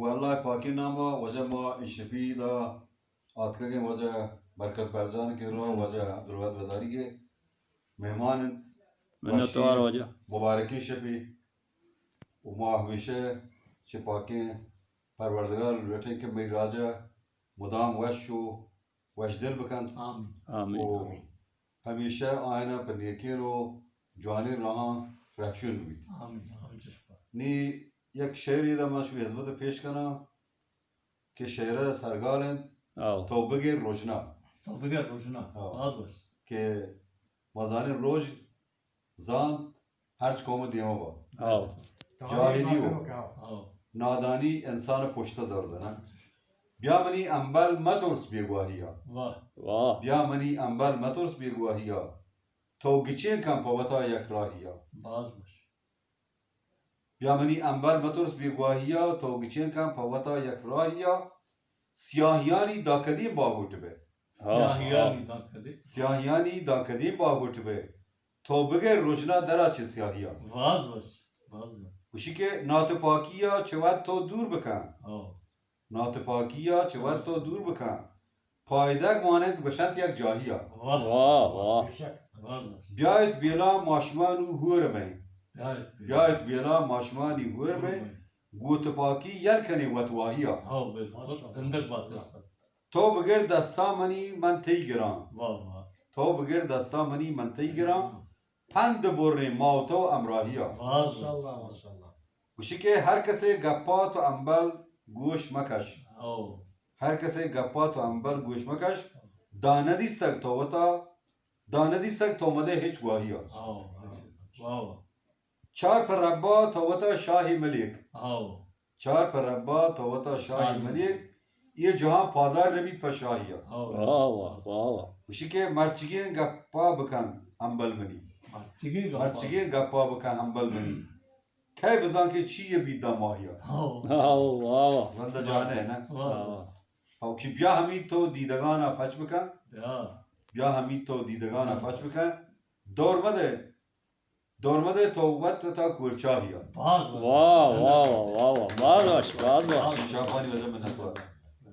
و اللہ پاکیں نام ءَ واجہ ما اے شپی دا آتکگیں واجہ برکت برجان کہ رو واجہ عبدالوحید وزاری کہ مہمان انت۔ منتوار واجہ۔ مبارکیں شپی و ما ہمیشہ چہ پاکیں پروردگار لوٹیں کہ مئی راجہ مدام وش و وش دل بکنت۔ آمین۔ آمین۔ و ہمیشہ آیانا پہ نیکیں و جوانیں راہاں رہشون بیت۔ آمین۔ آمین۔ نی یک شعرے دا ما شمئے ہزمت پیش کناں کہ شعر سرگال انت۔ آو۔ تو بگر روژنا۔ تو بگر روژنا۔ آو۔ باز وش۔ کہ ما زانیں روژ زانت ہرچ قوم دیما با۔ آو۔ جاہلی و آو۔ نادانی انسان پشت دور دنا۔ بیا منی امبل مترس بیگواہیا۔ واہ۔ واہ۔ بیا منی امبل مترس بیگواہیا۔ تو گچین کن پہ وتا یک راہیا۔ باز وش۔ بیا منی امبل مترس بیگواہیا، تو گچین کن پہ وتا یک راہیا، سیاہیانی داں کدیں باہوٹ بئے۔ سیاہیانی داں کدیں۔ سیاہیانی داں کدیں باہوٹ بئے۔ تو بگر روژنا درا چہ سیاہیا۔ باز وش، باز وش۔ گوشی کہ ناتپاکیا چہ وت تو دور بکن۔ ہو۔ ناتپاکیا چہ وت تو دور بکن۔ پائدگ ماننت گوشنت یک جاہیا۔ واہ۔ واہ، واہ۔ بے شک۔ واہ، واہ۔ بیایت بیلا ما شما نوں ہور بئیں۔ بیایت بیلا۔ بیایت بیلا ما شما نوں ہور بئیں۔ ہور بئیں۔ گوں تپاکی یل کنیں وت واہیا۔ ہو، بالکل۔ ماشاءاللہ۔ زندگ بات۔ تو بگر دستا منی من تئی گراں۔ واہ، واہ۔ تو بگر دستا منی من تئی گراں۔ پند بریں ما و تو ہمراہیا۔ باز۔ ماشاءاللہ، ماشاءاللہ۔ گوشی کہ ہر کسے گپا تو امبل گوش مکش۔ او۔ ہر کسے گپا تو امبل گوش مکش۔ داں ندیستگ تو وتا، داں ندیستگ تو مدے ہچ گواہیا۔ او۔ واہ، واہ۔ چار پہ ربا تو وتا شاہی ملیک۔ او۔ چار پہ ربا تو وتا شاہی شاہی ملیک۔ اے جہان پادار نبیت پہ شاہیا۔ او۔ واہ، واہ، واہ، واہ۔ گوشی کہ مرچگیں گپا بکن امبل منی۔ مرچگیں گپا۔ مرچگیں گپا بکن امبل منی۔ کئے بزاں کہ چی ء بیت داں ماہیا۔ ہو۔ ہو، واہ، واہ۔ بندہ جان ہے نا۔ واہ۔ ہو کہ بیا ہمی تو دیدگانا پچ بکن۔ بیا۔ بیا ہمی تو دیدگانا پچ بکن۔ دور مدے، دور مدے تو وت تا کورچاہیا۔ باز وش۔ واہ، واہ، واہ، واہ، واہ۔ باز وش، باز وش۔ شاپانی وجہ منتوار۔